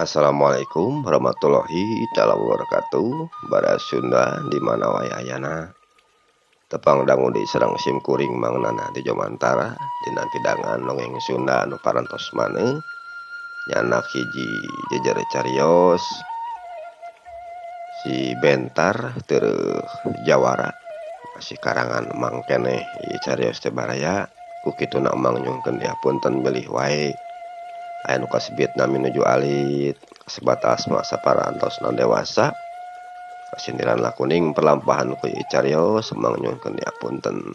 Assalamualaikum warahmatullahi taala wabarakatuh. Bara Sunda di mana wae ayana. Tepang dangu di sareng sim kuring Mang Nana di Jomantara dina pidangan dongeng Sunda anu parantos maneh nyanak hiji jejer carios si Bentar tereuh jawara masih karangan Mang keneh ieu carios teh baraya ku kituna Mang nyungkeun dihapunten bilih wae. Aya nu kasebutna minuju alit sebatas masa parantosna dewasa kasindiran lakuning perlampahan ku ieu carios Mang nyungkeun dihapunten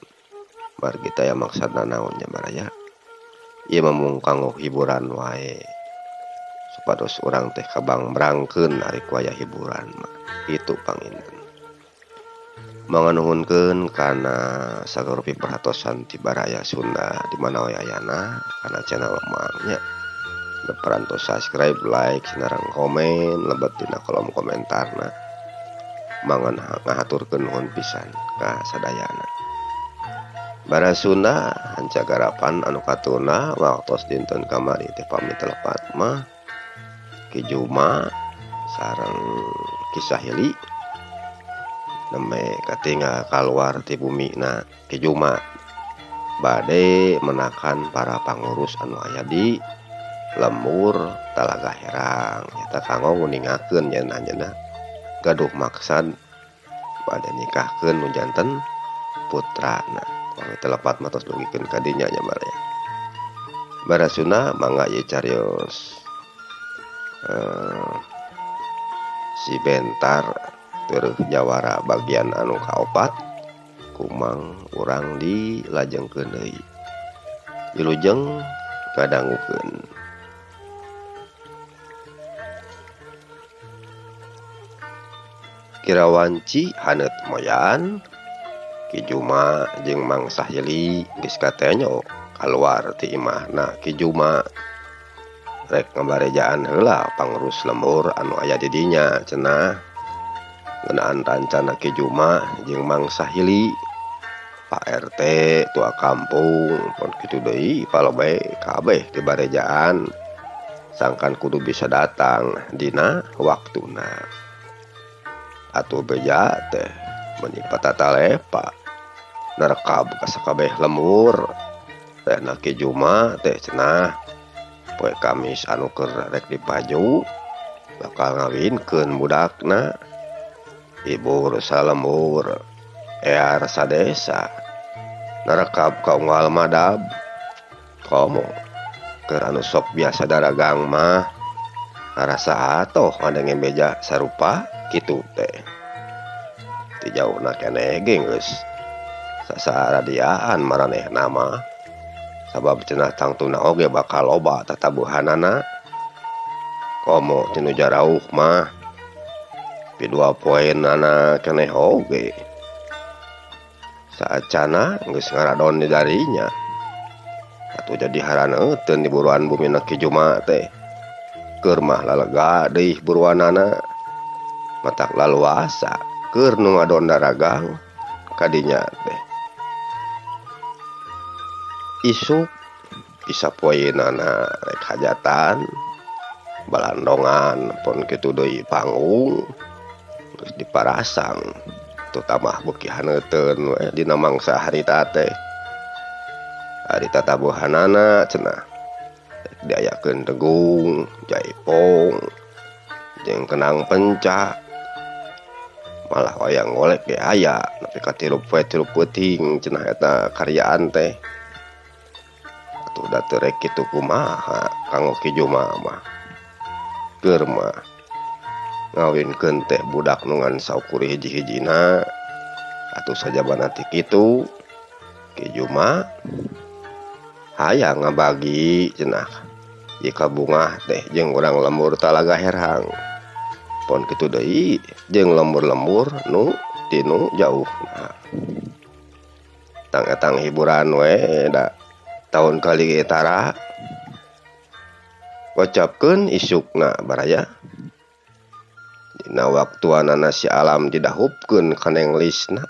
margi taya maksudna naon nya baraya ieu mah mung kanggo hiburan wae supados urang teh kabangbrangkeun ari ku aya hiburan mah kitu panginten. Manganuhunkeun kana sagarupi perhatosan ti baraya Sunda di mana wae ayana kana channel Mang nya. Parantos subscribe, like, sinareng komen, lebet dina kolom komentarna. Mangan ngahaturkeun nuhun pisan ka sadayana. Bara Sunda hanca garapan anu katuna waktos dinten kamari teh pamit lepat mah Ki Juma sareng Ki Sahili nembe katinggal kaluar ti bumina Ki Juma bade menakan para pangurus anu aya di lembur Talaga Herang nyata kanggo nguningakeun yen anjeunna gaduh maksad bade nikahkeun nu janten putrana. Pamit lepat mah tos dugikeun ka dinya nya baraya. Bara Sunda mangga ieu carios si Bentar tereuh jawara bagian anu kaopat kumang urang dilajengkeun deui. Wilujeng ngadangukeun. Kirawanci haneut moyan Ki Juma jeung Mang Sahili geus katenyo kaluar ti imahna Ki Juma rek ngabarejaan heula pangrus lembur anu aya di dinya cenah ngeunaan rancana Ki Juma jeung Mang Sahili Pak RT tua kampung pon kitu deui palobe kabeh dibarejaan sangkan kudu bisa datang dina waktuna. Atuh beja teh meuni patatalepa nerekab ka sakabeh lembur teh na Ki Juma teh cenah poe Kamis anu keur rek dipaju bakal ngawinkeun budakna hibur salembur ear sadesa nerekab ka unggal madab komo keur anu sok biasa daragang mah ngarasa atoh ngadenge beja sarupa kitu teh. Ti jauhna keneh ge geus sasaradiaan maranehna mah sabab cenah tangtuna oge bakal loba tatabuhanana komo ti nu jarauh mah pi dua poenana keneh oge saacana geus ngaradon di darinya atuh jadi haraneuteun di buruan bumina Ki Juma teh keur mah lalega deui buruanana matak laluasa keur nu ngadon daragang kadinya teh. Isuk bisa poenana rek hajatan balandongan pon kitu deui panggung geus diparasang tutamah beuki haneuteun we dina mangsa harita teh. Harita tabuhanana cenah diayakeun degung, jaipong jeung kenang penca malah wayang golek ge aya nepi ka 3 poe 3 peuting cenah eta karyaan teh. Atuh da teu rek kitu kumaha kanggo Ki Juma mah keur mah ngawinkeun teh budak nu ngan saukur hiji-hijina atuh sajabana ti kitu Ki Juma hayang ngabagi cenah ieu kabungah teh jeung urang lembur Talaga Herang pon kitu deui jeung lembur-lembur nu tinu jauhna. Tang-etang hiburan we da taun kali ge tara kocapkeun isukna baraya dina waktuanana si alam didahupkeun ka neng lisna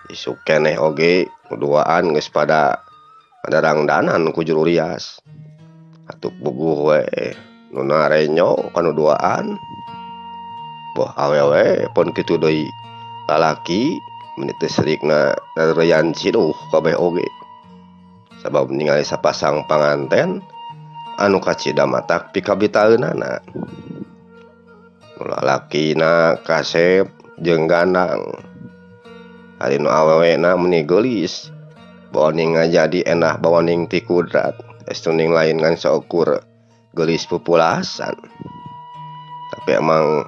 isuk keneh oge duaan geus pada adarangdanan ku juru rias atuh puguh we Nu narenyo kanu duaan boh awewe pon kitu deui lalaki meni teu serikna nareyan ciduh kabeh oge sabab ningali sapasang panganten anu kacida matak pikabitaeunana. Nu lalakina kasep jeung gandang ari nu awewena meni geulis bawaning ngajadi endah bawaning ti kudrat estu ning lain ngan saukur geulis pupulasan tapi emang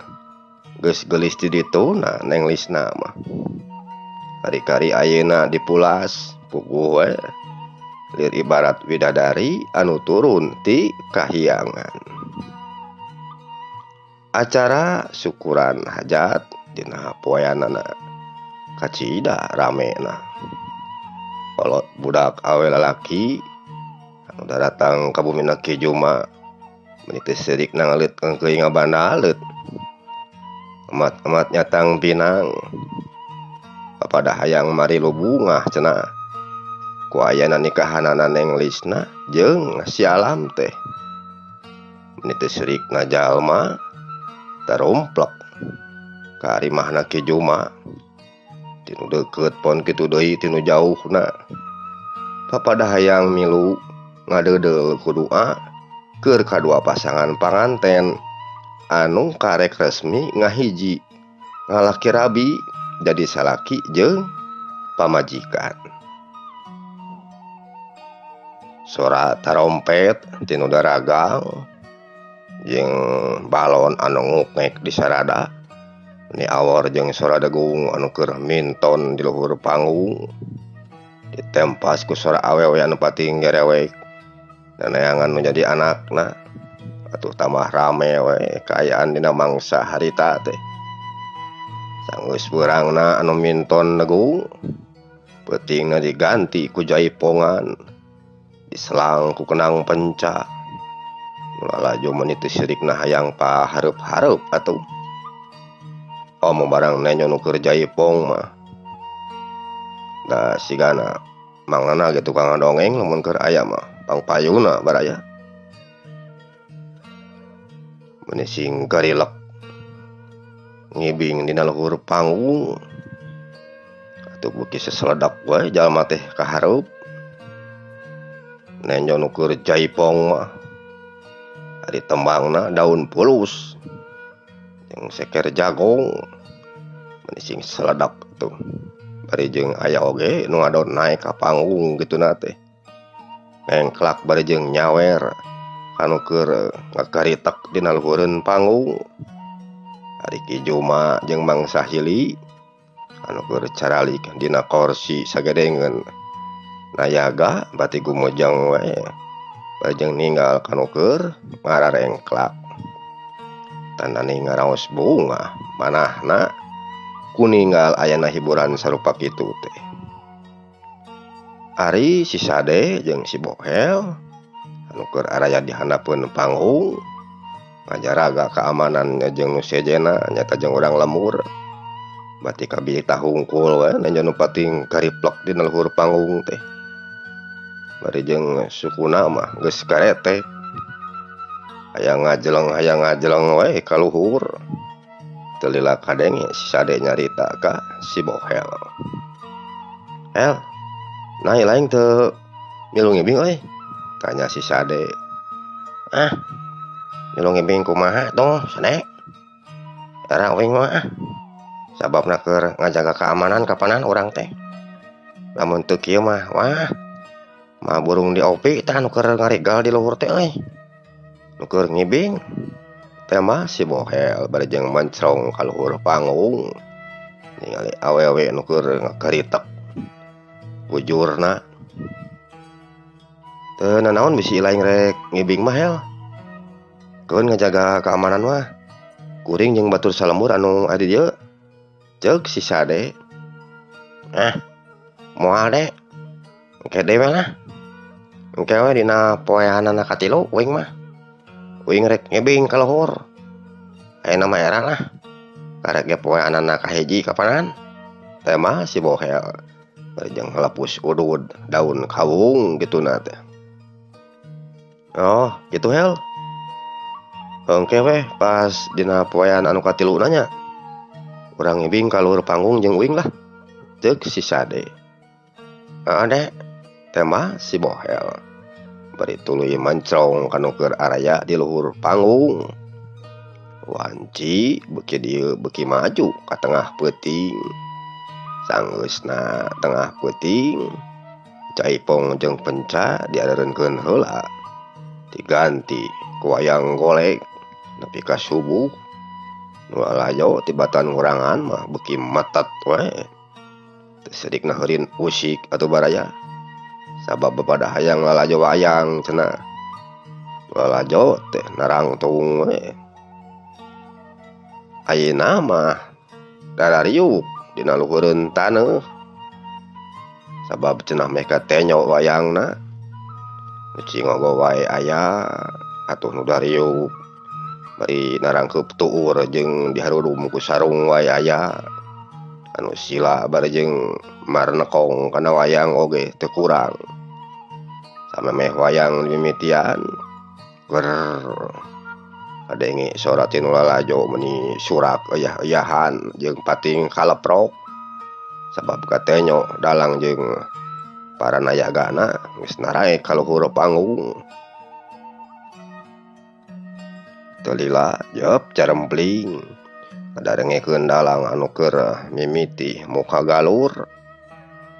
geus geulis ti dituna Neng Lisna mah kari-kari ayeuna dipulas puguh we lir ibarat widadari anu turun ti kahyangan. Acara syukuran hajat dina poeanana kacida ramena kolot budak awe lalaki anu daratang ka bumina Ki Juma meni teu seurikna ngaleut engkeuy ngabandaleut emat-emat nyatang pinang papada hayang marilu bungah cenah ku ayana nikahanana Neng Lisna jeung si Alam teh meni teu seurikna jalma tarumplek ka rimahna Ki Juma tinu deukeut pon kitu deui tinu jauhna papada hayang milu ngadeudeuh ku doa keur kadua pasangan panganten anu karek resmi ngahiji ngalaki rabi jadi salaki jeung pamajikan. Sora tarompet tinu daragang jeung balon anu nguknek di sarada ni awor jeung sora degung anu keur minton di luhur panggung ditempas ku sora awewe anu pating gerewek neneangan nu jadi anakna atuh tambah rame we kaayaan dina mangsa harita teh. Sanggeus beurangna anu minton degung peutingna diganti ku jaipongan diselang ku kenang penca nu lalajo meni teu sirikna hayang pahareup-hareup atuh omo barang nenyo nu keur jaipong mah da sigana mangnana ge tukang ngadongeng lamun keur aya mah pangpayuna baraya meni sing garilek ngibing dina luhur panggung atuh beuki seseledak we jalma teh ka hareup nenjo nu keur jaipong mah ari tembangna daun pulus jeung seker jagong meni sing seledak tuh bari jeung aya oge nu ngadon naek ka panggung kituna teh ngengklak bari jeung nyawer anu keur ngagaritek dina luhureun panggung. Ari Ki Juma jeung Mang Sahili anu keur caralik dina korsi sagedengeun nayaga bati gumujeng we bari jeung ninggal kanu keur ngararengklak tandani ngaraos bungah manahna ku ninggal ayana hiburan sarupa kitu teh. Ari si Sade jeung si Bohel anu keur araya di handapeun panggung ngajaraga keamanan jeung nu sejena nyata jeung urang lemur bati kabita hungkul we nenjo nu pating kariplek dina luhur panggung teh bari jeung sukuna mah geus karete hayang ngajeleng we ka luhur teu lila kadenge si Sade nyarita ka si Bohel. "El, nah lain teu milu ngibing euy?" tanya si Sade. "Ah, milu ngibing kumaha tuh Sade? Era uing mah ah. Sababna keur ngajaga keamanan kapanan urang teh. Lamun teu kieu mah wah mah burung di opi tah nu keur ngarigal di luhur teh euy. Nu keur ngibing." Teh mah si Bohel bari jeung mencrong ka luhur panggung ningali awewe nu keur ngakaritek bujurna. "Teu nanaon bisi lain rek ngibing mah Hel. Keun ngajaga keamanan mah kuring jeung batur salembur anu aya di dieu," ceuk si Sade. "Ah, moal de. Engke deui we lah. Engke we dina poeanana katilu uing mah. Uing rek ngibing ka luhur. Ayeuna mah era lah. Karek ge poeanana kahiji kapanan." Teh mah si Bohel bari jeung ngalepus udud daun kawung kituna teh. "Oh, gitu Hel. Engke weh pas dina poean anu katiluna nya. Urang ngibing ka luhur panggung jeung uing lah. Ceuk si Sade. Heeh Dek, tembal si Bohel. Bari tuluy mencrong ka nu keur araya di luhur panggung. Wanci beuki dieu beuki maju ka tengah peuting. Sanggeusna tengah peuting, Jaipong jeung Penca diareunkeun heula. Diganti ku wayang golek nepi ka subuh. Nu lalajo tibatan ngurangan mah beuki matat we. Teu sedikna heurin usik atuh baraya. Sabab bapada hayang lalajo wayang cenah. Lalajo teh narangtung we. Ayeuna mah darariuk dina luhureun taneuh. Sabab cenah meh katenyo wayangna. Nu cingogo wae aya atuh nu dariuk. Bari narangkeup tuur jeung diharudum ku sarung wae aya. Anu sila bari jeung marnekong kana wayang oge teu kurang. Samemeh wayang dimimitian ger kadenge sora ti nu lalajo meuni surak eyah-eyahan jeung pating kaleprok. Sabab katenyo dalang jeung para nayagana geus naraek ka luhur panggung. Teu lila jep carempling ngadarengekeun dalang anu keur mimiti muka galur.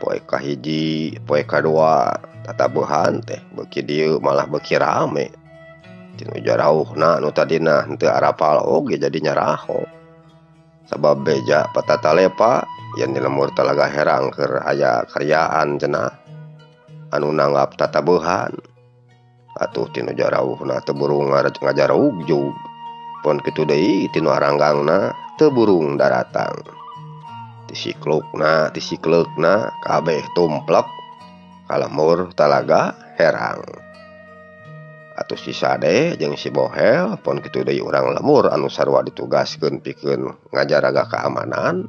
Poe kahiji, poe kadua, tatabuhan teh beuki dieu malah beuki rame. Tinu jarauhna nu tadina henteu arapal oge jadi nyaraho. Sabab beja patatalepa yen di lembur Talaga Herang keur aya karyaan cenah anu nanggap tatabuhan. Atuh tinu jarauhna teu burung ngajarugjug. Pon kitu deui tinu aranggangna teu burung daratang. Tisiklukna tisikleukna kabeh tumplek ka lembur Talaga Herang. Atuh si Sade jeung si Bohel pon kitu deui urang lembur anu sarua ditugaskeun pikeun ngajaraga keamanan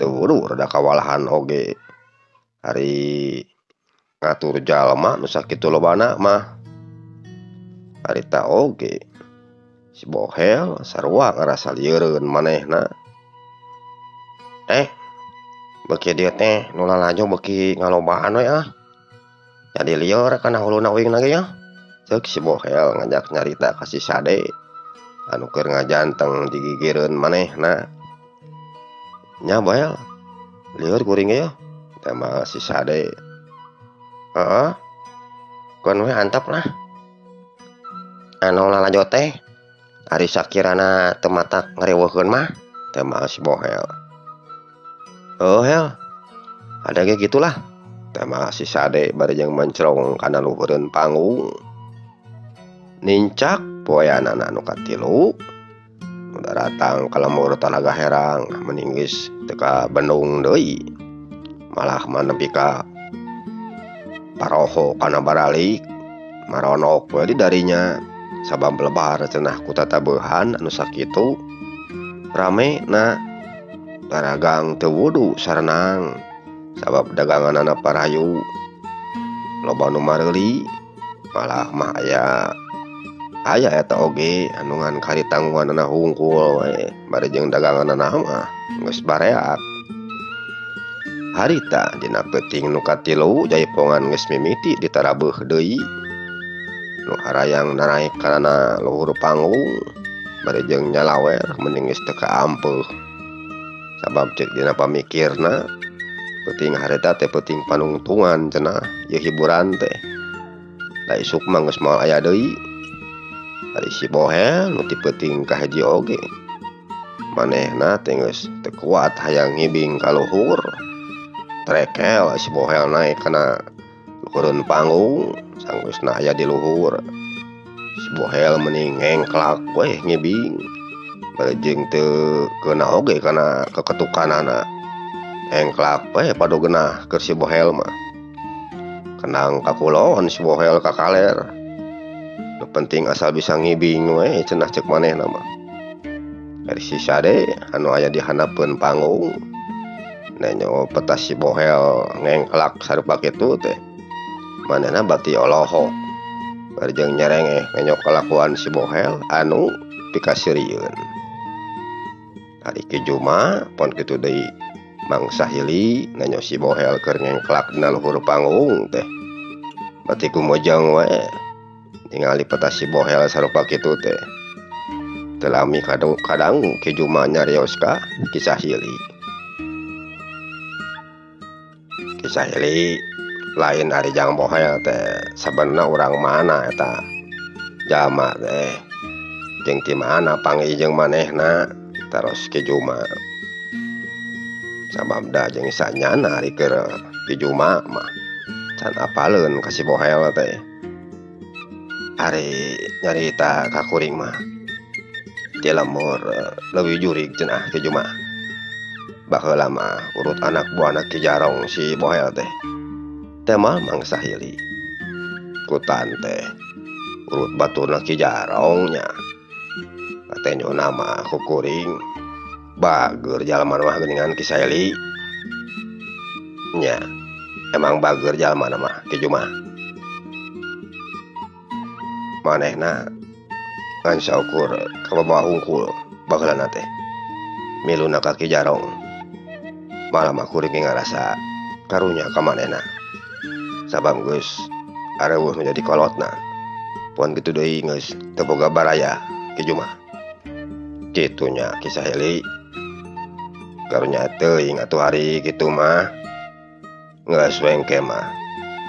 teu wuduh rada kawalahan oge. Ari ngatur jalma nu sakitu lobana mah. Harita oge si Bohel sarua ngarasa lieureun manehna. Beuki dieu teh nu lalajo beuki ngalobaan we ah. Jadi lieur kana huluna uing na ge yah. Ceuk si Bohel ngajak nyarita ka si Sade anu keur ngajanteng digigireun manehna. Nya Bohel, lieur kuring ge yah, tembal si Sade. Heeh, keun we antep lah. Anu lalajo teh ari sakirana teu matak ngariweuhkeun mah, tembal si Bohel. Heuh Hel, ada ge gitulah, tembal si Sade bari jeung mencrong kana luhureun panggung. Nincak poeanana anu katilu nu daratang ka lembur Talaga Herang mending geus teu ka Bandung deui. Malah mah nepi ka paroho kana baralik maronok we di darinya. Sabab lebar cenah ku tatabuhan anu sakitu rame na. Daragang teu wudu sarenang sabab daganganana parayu. Loba nu mareuli malah mah aya eta oge anu ngan kari tanggunganana hungkul we bari jeung daganganana mah geus bareak. Harita dina peuting nu katilu jaipongan geus mimiti ditarabeuh deui. Nu harayang naraek kana luhur panggung bari jeung nyalawer mending geus teu kaampeuh. Sabab ceuk dina pamikirna peuting harita teh peuting panungtungan cenah ieu hiburan teh. Da isuk mah geus moal aya deui. Ari si Bohel nu ti peuting kahiji oge manehna teh geus teu kuat hayang ngibing ka luhur. Trekel si Bohel naek kana luhureun panggung sanggeusna aya di luhur. Si Bohel mending ngengklak we ngibing. Bari jeung teu keuna oge kana keketukanana. Engklak we padu genah keur si Bohel mah. Kendang ka kulon si Bohel ka kaler. Nu penting asal bisa ngibing we cenah ceuk manehna mah. Ari si Sade anu aya di handapeun panggung nenyo petas si Bohel ngengklak sarupa kitu teh. Manehna bati olohok. Bari jeung nyerengeh nenyo kalakuan si Bohel anu pikaseurieun. Ari Ki Juma pon kitu deui Mang Sahili nanyo si Bohel keur ngengklak dina luhur panggung teh. Bati kumojong we ningali peta si Bohel sarupa kitu teh. Teu lami kadangu Ki Juma nyarios ka Ki Sahili. Ki Sahili lain ari jang Bohel teh sabenerna urang mana eta jalma teh jeung ti mana panggih jeung manehna taros Ki Juma. Sababda jeung sanyana ari keur Ki Juma mah can apaleun ka si Bohel teh. Ari nyarita ka kuring mah ti lembur leuwih jurig cenah Ki Juma. Baheula mah urut anak buahna Ki Jarong si Bohel teh. Temal Mang Sahili. Kutan teh urut baturna Ki Jarong nya. Katenyona mah ku kuring bager jalma mah geuningan Ki Sahili. Nya emang bager jalma mah Ki Juma. Manehna ngan saukur kabawa hungkul baheulana teh. Miluna ka Ki Jarong. Malah mah kuring ge ngarasa karunya ka manehna. Sabab geus areuweuh nu jadi kolotna. Pon kitu deui geus teu boga baraya Ki Juma. Kitu nya Ki Sahili. Karunya teuing atuh ari kitu mah. Geus we engke mah.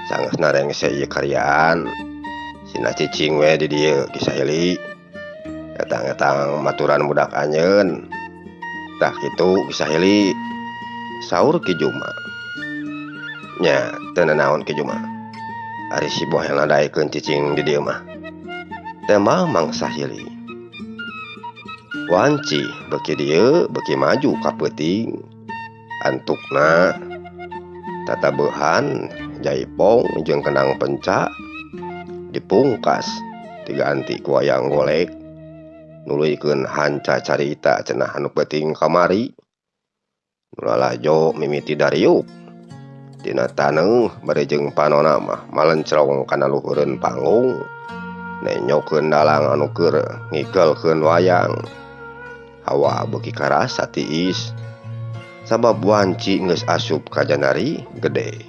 Sanggeusna rengse ieu karyaan. Sina cicing we di dieu Ki Sahili. Etang-etang maturan budak anjeun. Tah kitu Ki Sahili. Saur Ki Juma. Nya teu nanaon Ki Juma. Ari si Bohel nadaekeun cicing di dieu mah. Temal Mang Sahili. Wanci beuki dieu beuki maju ka peuting. Antukna tatabehan jaipong jeung kendang penca dipungkas diganti ku wayang golek nuluykeun hanca carita cenah anu peuting kamari. Nu lalajo mimiti dariuk dina taneuh bari jeung panona mah malencrong kana luhureun panggung nenyokeun dalang anu keur ngikelkeun wayang. Hawa beuki karasa tiis sabab wanci geus asup ka janari gede.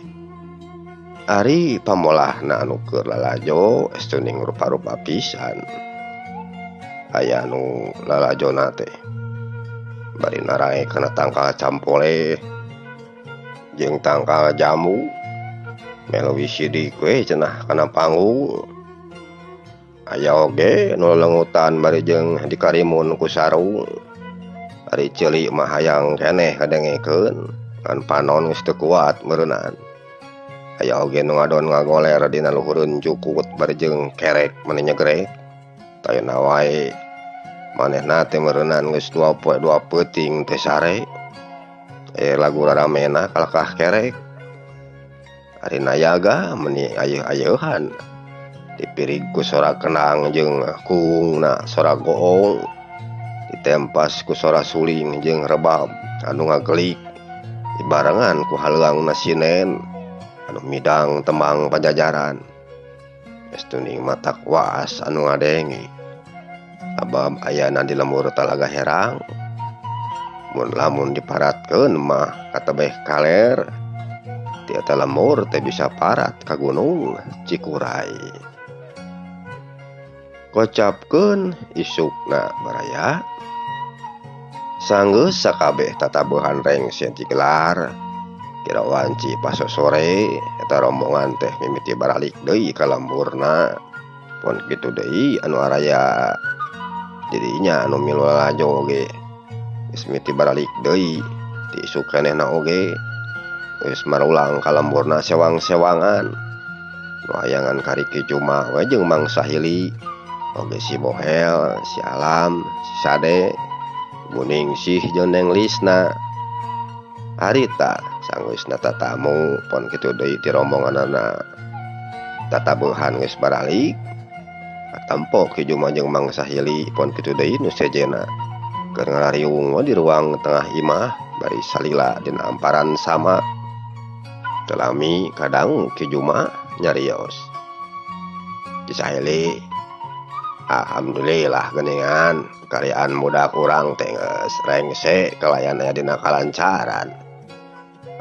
Ari pamolahna anu keur lalajo estuning rupa-rupa pisan. Aya nu lalajona teh bari narae kana tangkal campole jeung tangkal jamu meh leuwih sidik we cenah kana panggung. Aya oge nu lelengutan bari jeung dikarimun ku sarung. Ari ceuli mah hayang keneh kadengekeun ngan panon geus teu kuat meureunan. Aya oge nu ngadon ngagoler dina luhureun jukut bari jeung kerek meni nyegrek. Tayuna wae manehna teh meureunan geus 2 poe 2 peuting teh sare. Lagu raramena kalakah kerek. Ari nayaga meni ayeuh-ayeuhan. Dipirig ku sora kendang jeung kuungna sora goong. Ditempas ku sora suling jeung rebab anu ngagelik. Dibarengan ku haleuangna sinen anu midang tembang pajajaran. Estuning matak waas anu ngadenge. Sabab ayana di lembur Talaga Herang. Mun lamun diparatkeun mah katebeh kaler. Ti eta lembur teh bisa parat ka Gunung Cikuray. Kocapkeun isukna baraya. Sanggeus sakabeh tatabuhan rengse digelar. Kira wanci paso sore eta rombongan teh mimiti baralik deui ka lemburna. Pon kitu deui anu araya dirinya anu milu lalajo oge geus mimiti baralik deui. Ti isuk kenehna oge geus marulang ka lemburna sewang-sewangan. Nu hayangan kari Ki Juma we jeung Mang Sahili oge si Bohel, si Alam, si Sade, Guningsih jeung Neng Lisna. Harita sanggeusna tatamu pon kitu deui ti rombonganana tatabuhan geus baralik. Katempo Ki Juma jeung Mang Sahili pon kitu deui nu sejenna keur ngarariung we di ruang tengah imah bari salila dina amparan sama. Teu lami kadangu Ki Juma nyarios. Ki Sahili Alhamdulillah geuningan karyaan budak urang teh geus rengse kalayan aya dina kalancaran.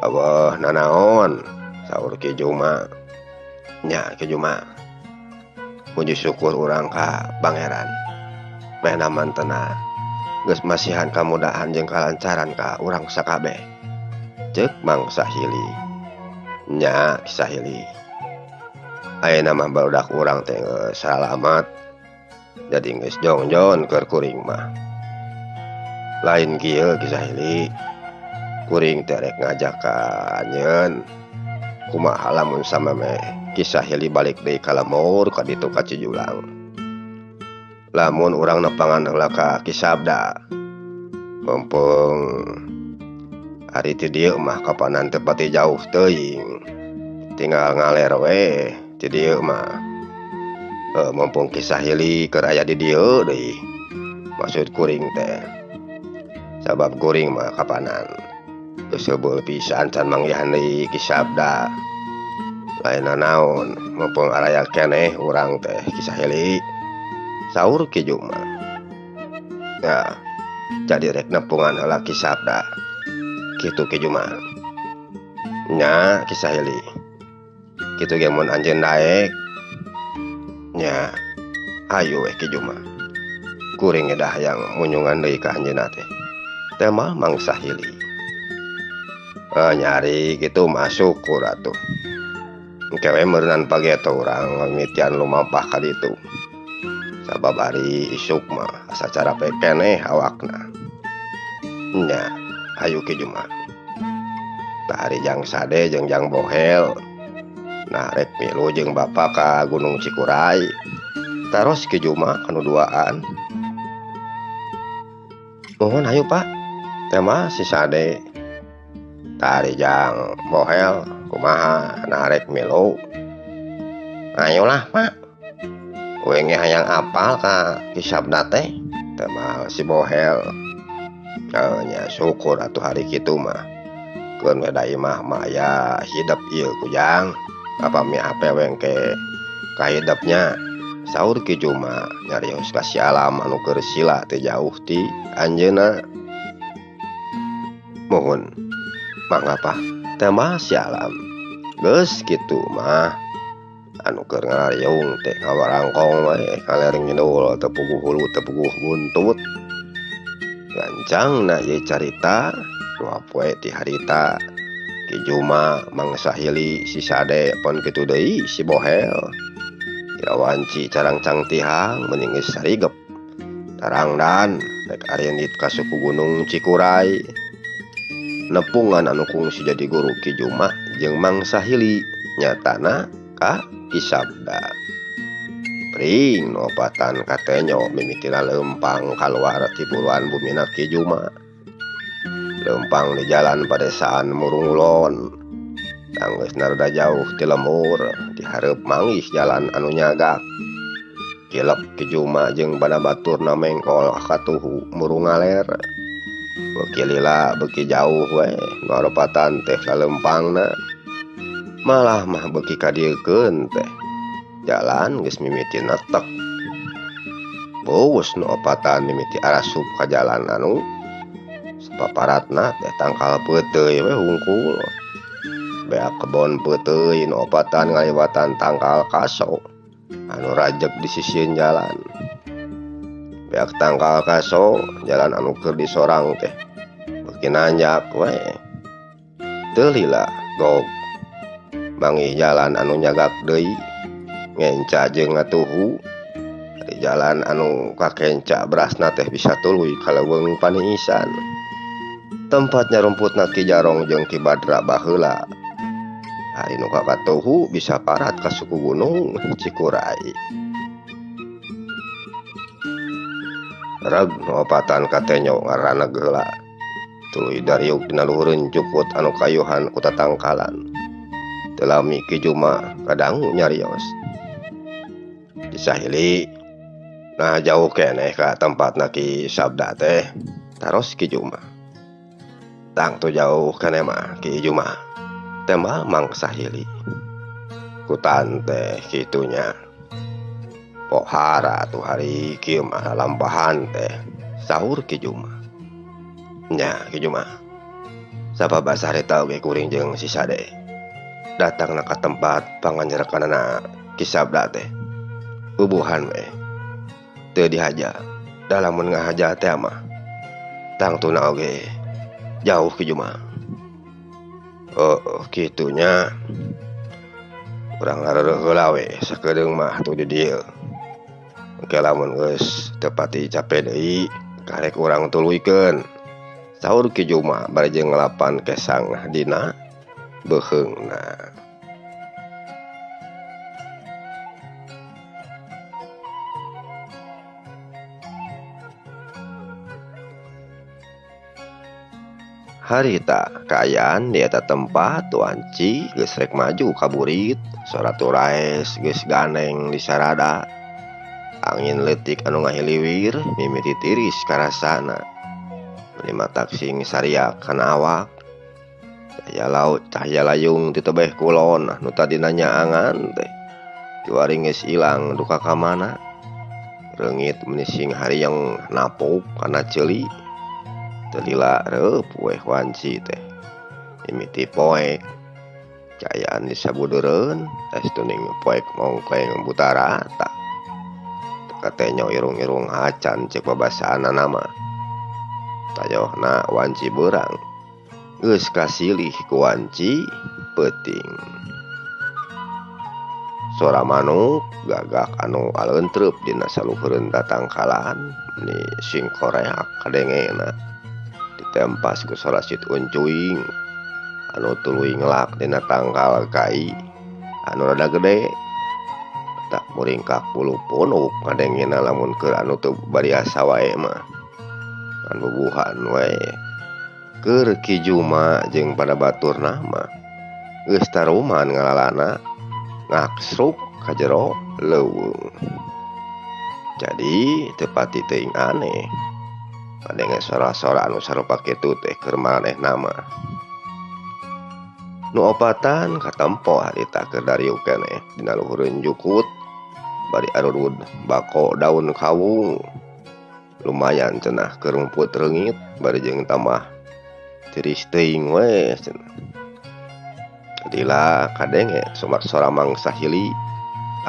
Eueuh nanaon saur Ki Juma. Nya Ki Juma. Puji syukur urang ka Pangeran. Mehna mantena geus masihan kamudahan jeung kalancaran ka urang sakabeh. Ceuk Mang Sahili. Nya Ki Sahili. Ayeuna mah barudak urang teh geus salamat. Jadi geus jongjon keur kuring mah. Lain kieu Ki Sahili. Kuring teh rek ngajak ka anjeun. Kumaha lamun samemeh Ki Sahili balik deui ka lembur ka ditu ka Cijulang. Lamun urang nepangan heula ka Ki Sabda. Mumpung ari ti dieu mah kapanan teu pati jauh teuing. Tinggal ngaler we ti dieu mah. Mumpung Ki Sahili keur aya di dieu deui. Maksud kuring teh. Sabab kuring mah kapanan geus heubeul pisan can manggihan deui Ki Sabda. Lain nanaon mumpung araya keneh urang teh Ki Sahili. Saur Ki Juma. Ya, jadi rek nepungan heula Ki Sabda. Kitu Ki Juma. Nya Ki Sahili. Kitu ge mun anjeun daek. Nya, ayo we Ki Juma. Kuring edah hayang munyungan deui ka anjeunna teh. Tema Mang Sahili. Nyari kitu mah syukur atuh. Engke we meureunan pageto urang ngamitian lumampah ka ditu. Sabab ari isuk mah asa carape keneh awakna. Nya, hayu Ki Juma. Tah ari Jang Sade jeung Jang Bohel. Nah rek milu jeung bapa ka Gunung Cikuray. Taros Ki Juma kanu duaan. Nuhun hayu Pak. Tema si Sade. Tah ari Jang Bohel kumaha nah rek milu. Ayolah Pak. Uing ge hayang apal ka Ki Sabda teh. Tema si Bohel. Nya syukur atuh hari kitu mah. Keun we da imah mah aya hidep ieu ku Jang. Apa mi ape we engke kahidepnya. Saur Ki Juma nyarios ka si Alam anu keur sila teu jauh ti anjeunna. Muhun mangga Pak. Tema si Alam. Geus kitu mah anu keur ngariung teh ngawarangkong we kaler ngidul teu puguh hulu teu puguh buntut. Gancangna ieu carita dua poe ti harita Ki Juma Mang Sahili si Sade pon kitu deui si Bohel. Kira wanci carangcang tihang mending geus sarigep. Tarangdan rek arindit ka suku Gunung Cikuray. Nepungan anu kungsi jadi guru Ki Juma jeung Mang Sahili nyatana ka Ki Sabda. Pring nu opatan katenyo mimitina leumpang kaluar ti buruan bumina Ki Juma. Leumpang di jalan padesaan Murungulon. Tanggeus rada jauh ti lembur, dihareup manggih jalan anu nyagak. Kilep Ki Juma jeung bana baturna mengkol katuhu murung ngaler. Beuki lila beuki jauh we nu aropatan teh laleumpangna. Malah mah beuki kadieukeun teh. Jalan geus mimiti netek. Beuweus nu opatan mimiti arasup ka jalan anu sapaparatna teh tangkal peuteuy we hungkul. Beak kebon peuteuy nu opatan ngaliwatan tangkal kaso anu rajeg di sisieun jalan. Beak tangkal kaso jalan anu keur disorang teh beuki nanjak we. Teu lila gog manggih jalan anu nyagak deui ngenca jeung ngatuhu. Di jalan anu kakenca berasna teh bisa tuluy ka leuweung paniisan. Tempat nyarumputna Ki Jarong jeung Ki Badra baheula. Ari nu kakatuhu bisa parat ka suku Gunung Cikuray. Reg nu opatan katenyo ngaraneg heula. Tuluy dariuk dina luhureun jukut anu kayuhan ku tatangkalan. Teu lami Ki Juma kadangu nyarios. Ki Sahili, nah jauh keneh ka tempatna Ki Sabda teh. Taros Ki Juma. Tangtu jauh keneh mah Ki Juma. Tema Mang Sahili. Ku tante kitunya. Pohara atuh hari kieu mah lalampahan teh sahur Ki Juma. Nya Ki Juma. Sabab harita oge kuring jeung si Sade datangna ka tempat panganyerekanana Ki Sabda teh. Bubuhan we teu dihaja, da lamun ngahaja teh mah tangtuna oge jauh Ki Juma. Oh, kitunya. Urang lareureun heula we sakedeung mah atuh di dieu. Engke lamun geus teu pati cape deui karek urang tuluykeun. Sahur Ki Juma bari jeung ngelapan kesang dina beuheungna. Harita kaayaan di eta tempat wanci geus rek maju ka burit, sora turaes geus ganeng di sarada. Angin leutik anu ngahiliwir mimiti tiris karasana. Meni matak sing sariak kana awak. Cahaya laut, cahaya layung ti tebeh kulon nu tadina nyaangan teh. Kiwari geus ilang duka ka mana. Reungit meni sing harieng napuk kana ceuli. Teu lila reup weh wanci teh. Mimiti poek. Cayaan di sabudeureun es tuning poek mongkleng buta rata. Katenyo irung-irung hacan cek babasaanna mah. Tayohna wanci beurang. Geus kasilih ku wanci peuting. Sora manuk gagak anu aleuntreub dina saluhureun tatangkalan meni sing koreak kadengena. Ditempas ku sora sit uncuing anu tuluy ngelak dina tangkal kai anu rada gede. Tak muringkak bulu punuk kadengena lamun keur anu teu bariasa wae mah. Kan bubuhan wae. Keur Ki Juma jeung pada baturna mah geus taruman ngalalana ngaksruk ka jero leuweung. Jadi teu pati teuing aneh. Kadenge sora-sora anu sarupa kitu teh keur maranehna mah. Nu opatan katempo harita keur dariuk keneh dina luhureun jukut bari arurud bako daun kawung. Lumayan cenah keur rumput reungit bari jeung tambah tiris teuing we cenah. Lila kadenge somat sora Mang Sahili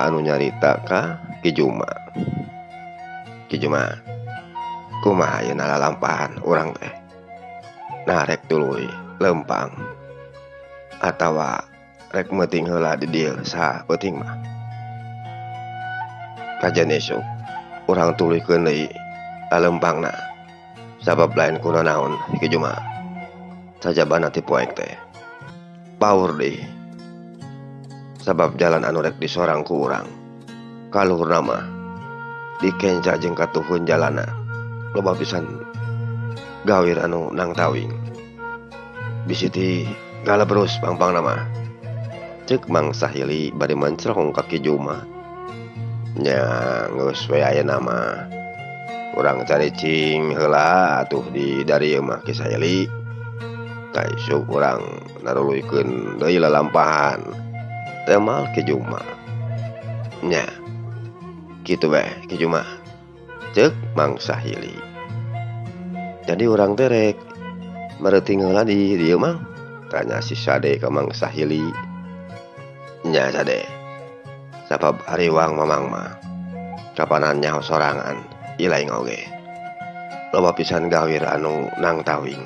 anu nyarita ka Ki Juma. Ki Juma, kumaha ayeuna lalampahan urang teh? Nah rek tuluy lempang atawa rek meuting heula di dieu sapeuting mah. Kajen esuk urang tuluykeun deui lalempangna. Sabab lain kuna naon Ki Juma. Sajabana ti poek teh paur deui. Sabab jalan anu rek disorang ku urang kaluhurna mah dikenca jeung katuhun jalana. Loba pisan gawir anu nang tawing. Bisi ti galabrus pangpangna mah. Ceuk Mang Sahili bari mancrong ka Ki Juma. Nya geus we ayeuna mah. Urang caricing heula atuh di darieu mah Ki Sahili. Ka isuk urang naruluykeun deui lalampahan. Temal Ki Juma. Nya kitu we Ki Juma. Ceuk Mang Sahili. Jadi urang teh rek mareuting heula di dieu Mang? Tanya si Sade ka Mang Sahili. Nya Sade. Sabab hariwang mamang mah kapanan nyaho sorangan ilaing oge. Loba pisan gawir anu nang tawing.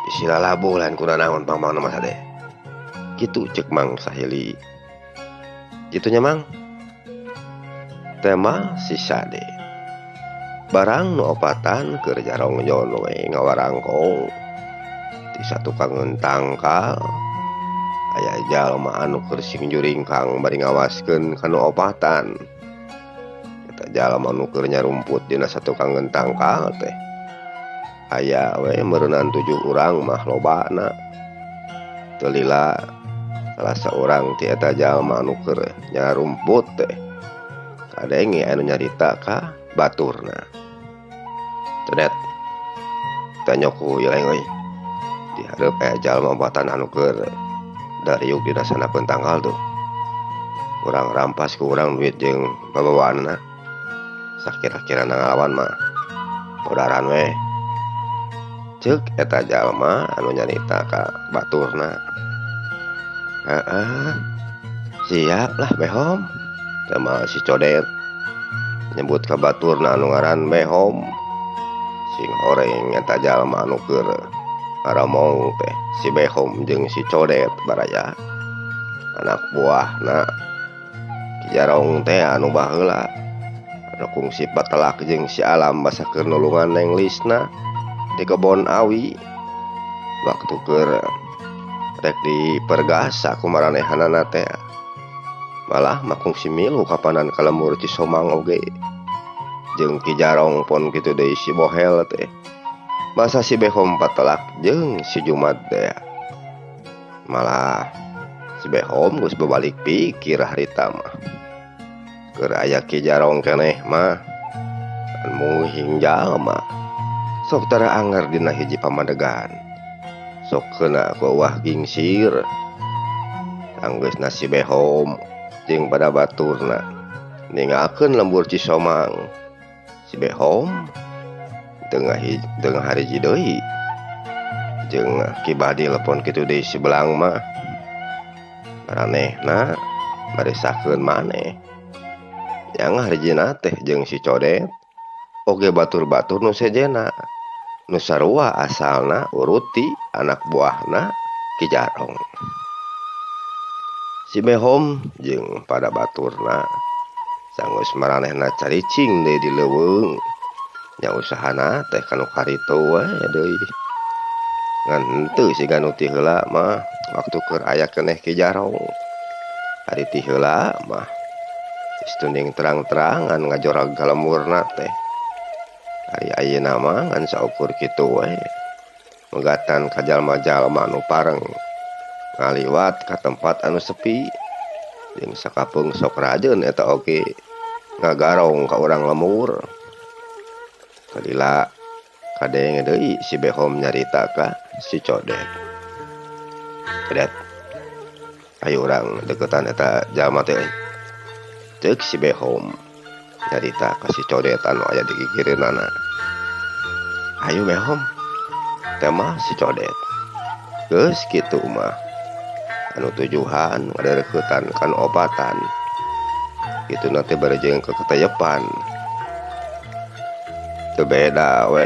Bisi lalabuh lain kuna naon pangpangna mah Sade. Kitu ceuk Mang Sahili. Kitunya Mang. Tema si Sade. Barang nu opatan keur jarongjon we ngawarangkong. Di satukangeun tangkal aya jalma anu keur sing juringkang bari ngawaskeun ka nu opatan. Eta jalma anu keur nyarumput dina satukangeun tangkal teh. Aya we meureunan 7 urang mah lobana. Teu lila salah saurang ti eta jalma anu keur nyarumput teh. Kadenge anu nyarita ka baturna. Cedet. Tanya ku ileng euy. Di hareup aya jalma opatan anu keur dariuk dina sanapeun tangkal tuh. Urang rampas ku urang duit jeung babawaanna. Sakira-kira ngalawan mah podaran we. Ceuk eta jalma anu nyarita ka baturna. Heeh. Siap lah Behom. Sama si Codet nyebut ka baturna anu ngaran Behom. Sing horeng eta jalma anu keur ngaramong teh si Behom jeung si Codet baraya. Anak buahna Ki Jarong teh anu baheula anu kungsi patelak jeung si Alam basa keur nulungan Neng Lisna di kebon awi. Waktu keur rek dipergasa ku maranehanana teh malah makung si milu kapanan ka lembur Cisomang oge. Jeung Ki Jarong pon kitu deui si Bohel teh. Masa si Behom patelak jeung si Jumat teh. Malah si Behom geus babalik pikir harita mah. Keur aya Ki Jarong keneh mah munging jalma. Sok tara anger dina hiji pamadegan. Sok keuna ku wah gingsir. Anggeusna si Behom jeung pada baturna ninggalkeun lembur Cisomang. Si Behom tengah hariji deui jeung Ki Badil pon kitu deui si Belang mah. Maranehna marisakeun maneh. Yang harijina teh jeung si Codet oge batur-batur nu sejena nu sarua asalna uruti anak buahna Ki Jarong. Si Behom jeung pada baturna sanggeus maranehna caricing deui di leuweung. Nya usahana teh kanu karito we deui. Ngan henteu siga nu ti heula mah waktu keur aya keneh Ki Jarong. Ari ti heula mah geus tuning terang-terangan ngajorag ka lemburna teh. Ari ayeuna mah ngan saukur kitu we. Megatan ka jalma-jalma anu pareng ngaliwat ka tempat anu sepi jeung sakapeung sok rajeun eta oge ngagarong ka urang lembur. Kalila kadenge deui si Behom nyarita ka si Codet. Codet, ayo urang deketan eta jalma teh. Ceuk si Behom nyarita ka si Codet anu aya di gigireunana. Ayo Behom, tema si Codet. Geus kitu mah anu tujuhan ngadeukeutan kan obatan. Kitu na teh bari jeung keketeyepan. Teu beda we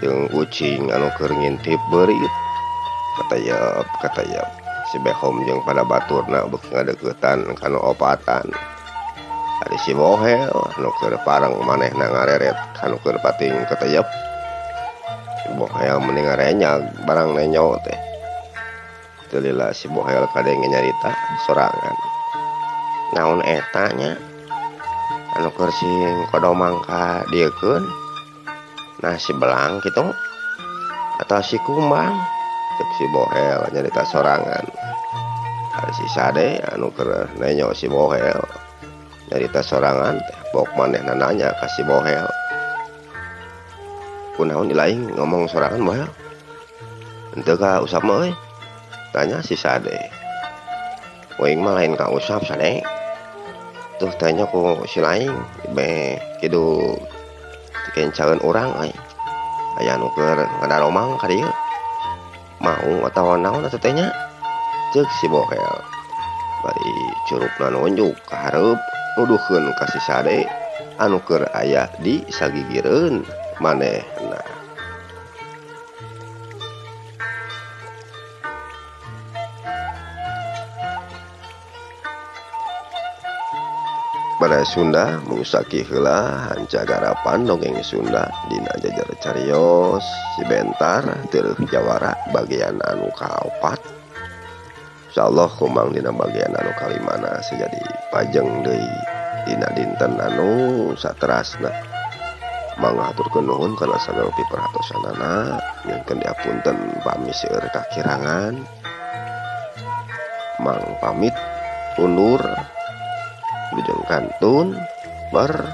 jeung ucing anu keur ngintip beurit. Katayep katayep si Behom jeung pada baturna beuki ngadeuketan kana opatan. Ari si Bohel anu keur pareng manehna ngareret kanu keur pating katayep. Si Bohel mending ngarenyag barang nenyo teh. Teu lila si Bohel kadenge nyarita sorangan. Naon eta nya anu keur sing kodomang ka dieukeun? Nah si Belang kitu atau si Kumbang? Cek si Bohel nyarita sorangan. Ari si Sade anu keur nenyo si Bohel nyarita sorangan teh bok manehna nanya ka si Bohel. Kunaon dilaing ngomong sorangan Bohel? Henteu ka usap mah euy? Tanya si Sade. Uing mah lain ka usap Sade. Tuh tanya ku si laing beh kidu dikencaeun urang euy. Aya nu keur ngadaromang ka dieu. Mau atawa naon atuh teh nya? Ceuk si Bohel. Bari curupna nunjuk ka hareup nuduhkeun ka si Sade anu keur aya di sagigireun manehna. Baraya Sunda mungsaki heula hancagarapan dongeng Sunda dina jajar carios si Bentar teureum jawara bagian anu kaopat. Insyaallah kumang dina bagian anu kalimana sajadi pajeng deui dina dinten anu saterasna. Mangga haturkeun nuhun kana sagala piperhatosanana, nyuhunkeun diapunten pami seueur kakirangan. Mang pamit undur. Wilujeng kantun bermios.